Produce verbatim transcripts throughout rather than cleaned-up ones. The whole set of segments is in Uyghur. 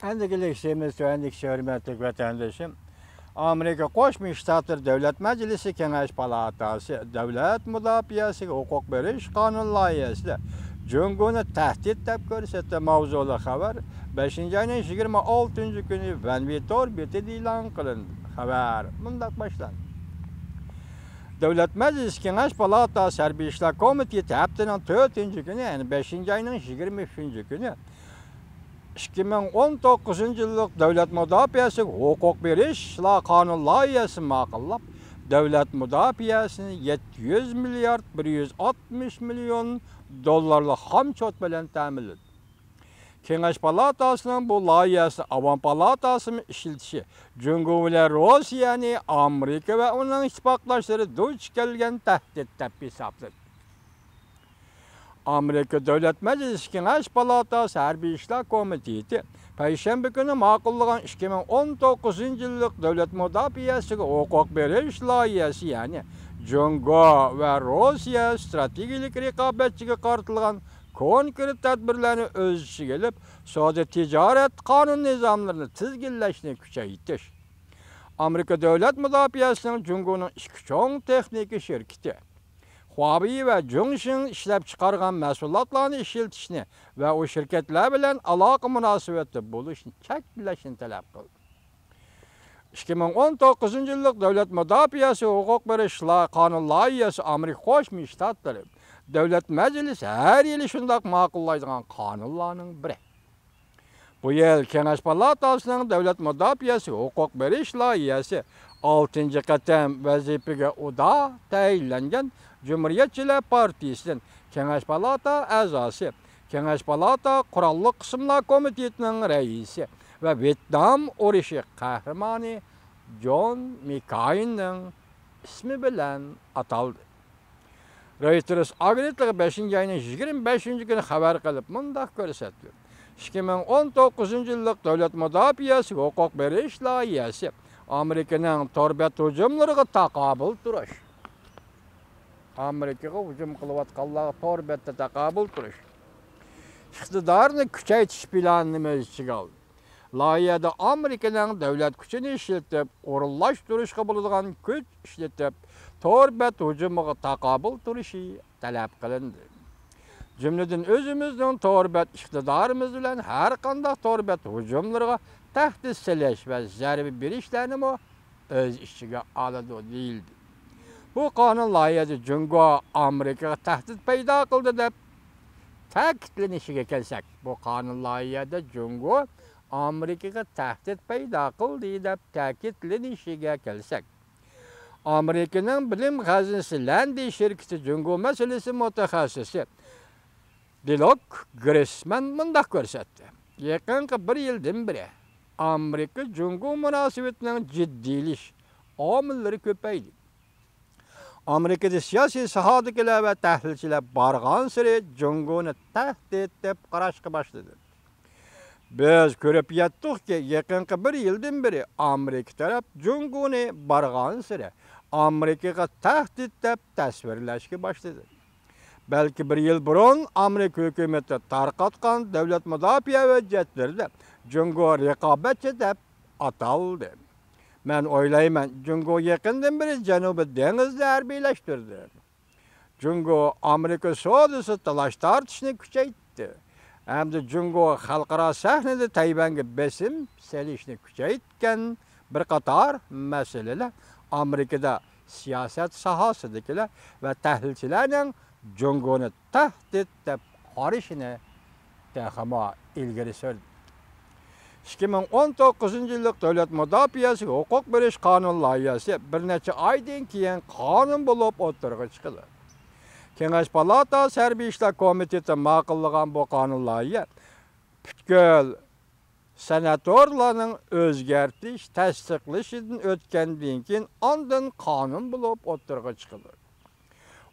ئەندىكى لېكسىيەمىز تۆۋەندىكىچە، ھۆرمەتلىك ۋەتەندىشىم. ئامېرىكا قوشما شتاتلىرى دۆلەت مەجلىسى كېڭەش پالاتاسى دۆلەت مۇداپىئەسىگە ھوقۇق بېرىش قانۇن لايىھەسىدە جۇڭگونى تەھدىت دەپ كۆرسەتتى. ماۋزۇلۇق خەۋەر بەشىنچى ئاينىڭ يىگىرمە ئالتىنچى كۈنى ۋەنۋى تور بېتىدە ئېلان قىلىندى. خەۋەر مۇنداق باشلاندى. دۆلەت مەجلىسى كېڭەش پالاتاسى ھەربىي ئىشلار كومىتېتى ھەپتىنىڭ تۆتىنچى كۈنى، يەنى بەشىنچى ئاينىڭ يىگىرمە ئۈچىنچى كۈنى، ئىككى مىڭ ئون توققۇزىنچى يىللىق دۆلەت مۇداپىئەسىگە ھوقۇق بېرىش لا-، قانۇن لايىھەسىنى ماقۇللاپ، دۆلەت مۇداپىئەسىنى يەتتە يۈز مىليارد بىر يۈز ئاتمىش مىليون دوللارلىق خام چوت بىلەن تەمىنلىدى. كېڭەش پالاتاسىنىڭ بۇ لايىھەسىنى ئاۋام پالاتاسىمۇ ئىشلىتىشى جۇڭگو بىلەن روسىيەنى ئامېرىكا ۋە ئۇنىڭ ئىتتىپاقداشلىرى دۇچ كەلگەن تەھدىت دەپ ھېسابلىدى. ئامېرىكا دۆلەت مەجلىسى كېڭەش پالاتاسى ھەربىي ئىشلار كومىتېتى پەيشەنبە كۈنى ماقۇللىغان ئىككى مىڭ ئون توققۇزىنچى يىللىق دۆلەت مۇداپىئەسىگە ھوقۇق بېرىش لايىھەسى، يەنى جۇڭگو ۋە روسىيە ستراتېگىيەلىك رىقابەتچىگە قارىتىلغان كونكرېت تەدبىرلەرنى ئۆز ئىچىگە ئېلىپ، سودا تىجارەت قانۇن نىزاملىرىنى تىزگىنلەشنى كۈچەيتىش. ئامېرىكا دۆلەت مۇداپىئەسىنىڭ جۇڭگونىڭ ئىككى چوڭ تېخنىكا شىركىتى خۇابېي ۋە جۇڭشىڭ ئىشلەپچىقارغان مەھسۇلاتلارنى ئىشلىتىشنى ۋە ئۇ شىركەتلەر بىلەن ئالاقە مۇناسىۋەتتە بولۇشنى چەكلەشنى تەلەپ قىلدى. ئىككى مىڭ ئون توققۇزىنچى يىللىق دۆلەت مۇداپىئەسى ھوقۇق بېرىش لا-، قانۇن لايىھەسى ئامېرىكا قوشما شتاتلىرى دۆلەت مەجلىسى ھەر يىلى شۇنداق ماقۇللايدىغان قانۇنلارنىڭ بىرى. بۇ يىل كېڭەش پالاتاسىنىڭ دۆلەت مۇداپىئەسىگە ھوقۇق بېرىش لايىھەسى ئالتىنچى قېتىم ۋەزىپىگە ئۇدا تەيىنلەنگەن جۇمھۇرىيەتچىلەر پارتىيىسىدىن كېڭەش پالاتا ئەزاسى، كېڭەش پالاتا قوراللىق قىسىملار كومىتېتىنىڭ رەئىسى ۋە ۋيېتنام ئۇرۇشى قەھرىمانى جون مىكايىننىڭ ئىسمى بىلەن ئاتالدى. رويتېرس ئاگېنتلىقى بەشىنچى ئاينىڭ يىگىرمە بەشىنچى كۈنى خەۋەر قىلىپ مۇنداق كۆرسەتتى: ئىككى مىڭ ئون توققۇزىنچى يىللىق دۆلەت مۇداپىئەسىگە ھوقۇق بېرىش لايىھەسى ئامېرىكىنىڭ تور بەت ھۇجۇملىرىغا تاقابىل تۇرۇش، ئامېرىكىغا ھۇجۇم قىلىۋاتقانلارغا تور بەتتە تاقابىل تۇرۇش ئىقتىدارىنى كۈچەيتىش پىلانىنى ئۆز ئىچىگە ئالدى. لايىھەدە ئامېرىكىنىڭ دۆلەت كۈچىنى ئىشلىتىپ، ئورۇنلاشتۇرۇشقا بولىدىغان كۈچ ئىشلىتىپ، تور بەت ھۇجۇمىغا تاقابىل تۇرۇشى تەلەپ قىلىندى. جۈملىدىن ئۆزىمىزنىڭ تور بەت ئىقتىدارىمىز بىلەن ھەر قانداق تور بەت ھۇجۇملىرىغا تەھدىت سېلىش ۋە زەربە بېرىشلەرنىمۇ ئۆز ئىچىگە ئالىدۇ، دېيىلدى. بۇ قانۇن لايىھەدە جۇڭگو ئامېرىكىغا تەھدىت پەيدا قىلدى دەپ تەكىتلىنىشىگە كەلسەك، بۇ قانۇن لايىھەدە جۇڭگو ئامېرىكىغا تەھدىت پەيدا قىلدى دەپ تەكىتلىنىشىگە كەلسەك، ئامېرىكىنىڭ بىلىم خەزىنىسى لەندى شىركىتى جۇڭگو مەسىلىسى مۇتەخەسسىسى دىلوك گرېسسمەن مۇنداق كۆرسەتتى: يېقىنقى بىر يىلدىن بېرى ئامېرىكا جۇڭگو مۇناسىۋىتىنىڭ جىددىيلىشىش ئامىللىرى كۆپەيدى. ئامېرىكىدا سىياسىي ساھەدىكىلەر ۋە تەھلىلچىلەر بارغانسېرى جۇڭگونى تەھدىت دەپ قاراشقا باشلىدى. بىز كۆرۈپ يەتتۇقكى، يېقىنقى بىر يىلدىن بېرى ئامېرىكا تەرەپ جۇڭگونى بارغانسېرى ئامېرىكىغا تەھدىت دەپ تەسۋىرلەشكە باشلىدى. بەلكى بىر يىل بۇرۇن ئامېرىكا ھۆكۈمىتى تارقاتقان دۆلەت مۇداپىئە ھۆججەتلىرىدە جۇڭگو رىقابەتچى دەپ ئاتالدى. مەن ئويلايمەن، جۇڭگو يېقىندىن بېرى جەنۇبىي دېڭىزنى ھەربىيلەشتۈردى. جۇڭگو ئامېرىكا سودىسى تالاش تارتىشنى كۈچەيتتى ھەمدە جۇڭگو خەلقئارا سەھنىدە تەيۋەنگە بېسىم سېلىشنى كۈچەيتكەن بىر قاتار مەسىلىلەر ئامېرىكىدا سىياسەت ساھەسىدىكىلەر ۋە تەھلىلچىلەرنىڭ جۇڭگونى تەھدىت دەپ قارىشىنى تېخىمۇ ئىلگىرى سۈردى. ئىككى مىڭ ئون توققۇزىنچى يىللىق دۆلەت مۇداپىئەسىگە ھوقۇق بېرىش قانۇن لايىھەسى بىر نەچچە ئايدىن كېيىن قانۇن بولۇپ ئوتتۇرىغا چىقىدۇ. كېڭەش پالاتاسى ھەربىي ئىشلار كومىتېتى ماقۇللىغان بۇ قانۇن لايىھە پۈتكۈل سېناتورلارنىڭ ئۆزگەرتىش، تەستىقلىشىدىن ئۆتكەندىن كېيىن ئاندىن قانۇن بولۇپ ئوتتۇرىغا چىقىدۇ.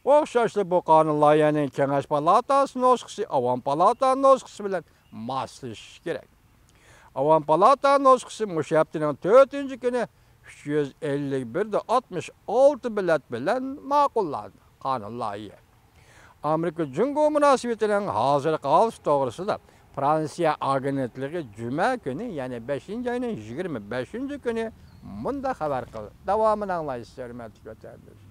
ئوخشاشلا بۇ قانۇن لايىھەنىڭ كېڭەش پالاتاسى نۇسخىسى ئاۋام پالاتا نۇسخىسى بىلەن ماسلىشىشى كېرەك. ئاۋام پالاتا نۇسخىسى مۇشۇ ھەپتىنىڭ تۆتىنچى كۈنى ئۈچ يۈز ئەللىك بىر دە ئاتمىش ئالتە بېلەت بىلەن ماقۇللاندى. قانۇن لايىھە ئامېرىكا جۇڭگو مۇناسىۋىتىنىڭ ھازىرقى ھالىتى توغرىسىدا فرانسىيە ئاگېنتلىقى جۈمە كۈنى، يەنى بەشىنچى ئاينىڭ يىگىرمە بەشىنچى كۈنى مۇنداق خەۋەر قىلدى. داۋامىنى ئاڭلايسىز، ھۆرمەتلىك ۋەتەنداشلار.